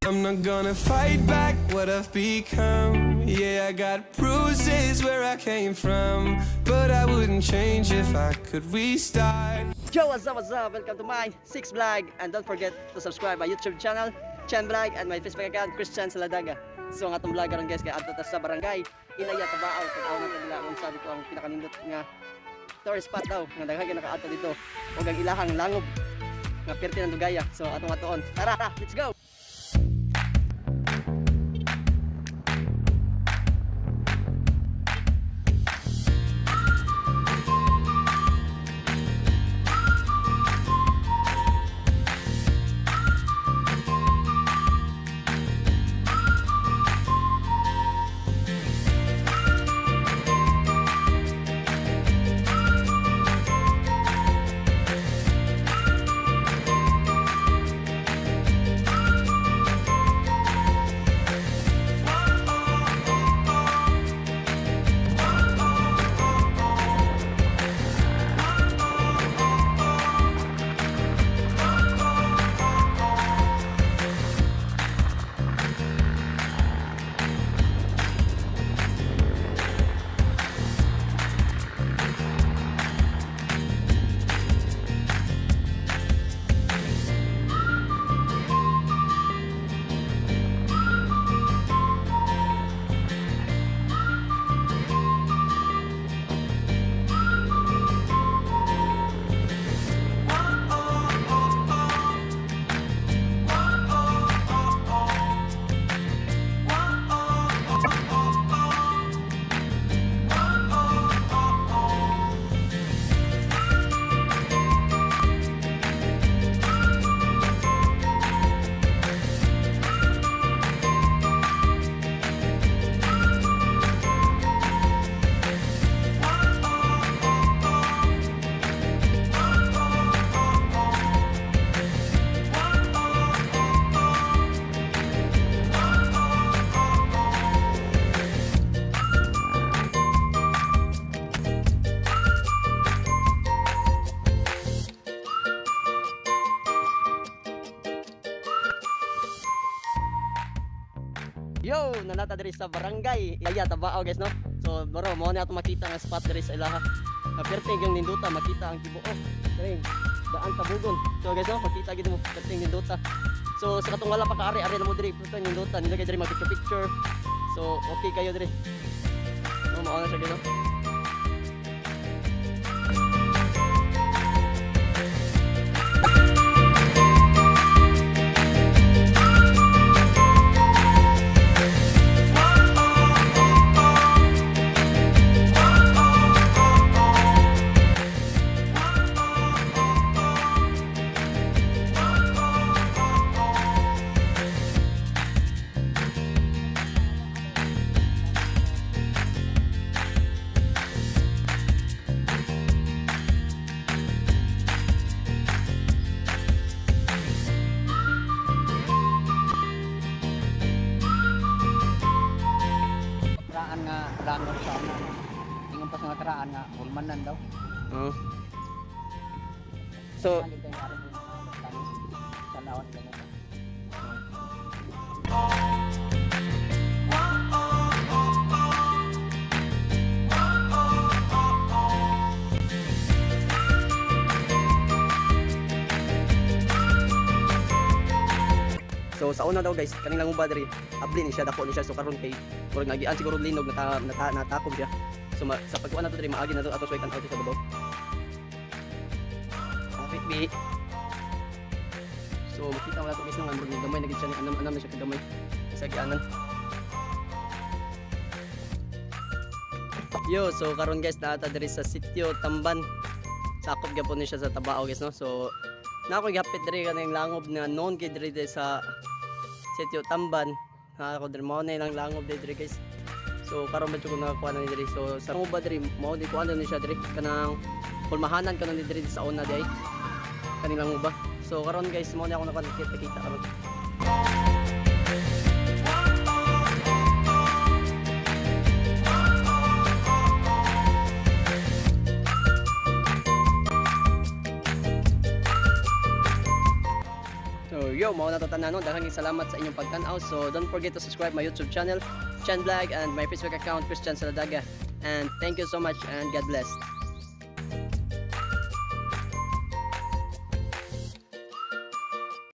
I'm not gonna fight back what I've become. Yeah, I got bruises where I came from, but I wouldn't change if I could restart. Yo, what's up, what's up? Welcome to my 6 vlog, and don't forget to subscribe my YouTube channel, Chan Vlog, and my Facebook account, Christian Saladaga. So ang atong vlog karon, guys, kay adto ta sa barangay Ilaya, Tabaao. Tan-aw na nila kung sa dito ang pinakanindot nga tourist spot daw nga daghan kay nakaadto dito ug ang ilahang langob nga perti ng dugaya. So atong atuon. Tara, let's go. Yo, nanata diri sa barangay Ilaya, Tabaao, guys, no. So bro, mo na ato makita nga spot diri sa ilaha. Nga perti yung ninduta makita ang tibuok. Diri daan tabugon. So guys, no, makita gid mo perti ninduta. So sa katong wala pa kaari ari na mo diri perti ninduta, nila kay diri mag picture picture. So okay kayo diri. No, mao na siya, guys, no. Karaan nga langob sa una. Ingon pa sa nga karaan nga hulmanan daw. Oo. So, Ano tayo aron yung mga tanong sa naon ganito. So sa una daw, guys, kaning languba diri, abli ni siya, dako ni siya. So karon kay murag nagian siguro linog nata, nata natakob siya. So sa pagkuan nato diri maagi na to ato sa tan-aw sa babaw. Okay, bi. So makita mo na to, guys, nga murag gamay na gid siya ni anam-anam na siya kagamay sa gianan. Yo, so karon, guys, naata diri sa sitio Tamban. Sakop gyapon ni siya sa Tabaog, guys, no. So na ako gihapit diri kaning langob na known kay diri diri sa sitio Tamban. Na ako diri mao na ilang langob diri, guys. So karon ba jud ko nakakuha na ni diri. So sa langob ba diri mao di kuan ni siya diri kanang hulmahanan kanon ni diri sa una di ay kaning langob ba. So karon, guys, mao na ako nakuha nakita kita karon. So yo. yo, mao na to tanan, no. Daghang salamat sa inyong pagtan-aw. So don't forget to subscribe my YouTube channel, Chan Vlog, and my Facebook account, Christian Saladaga. And thank you so much and God bless.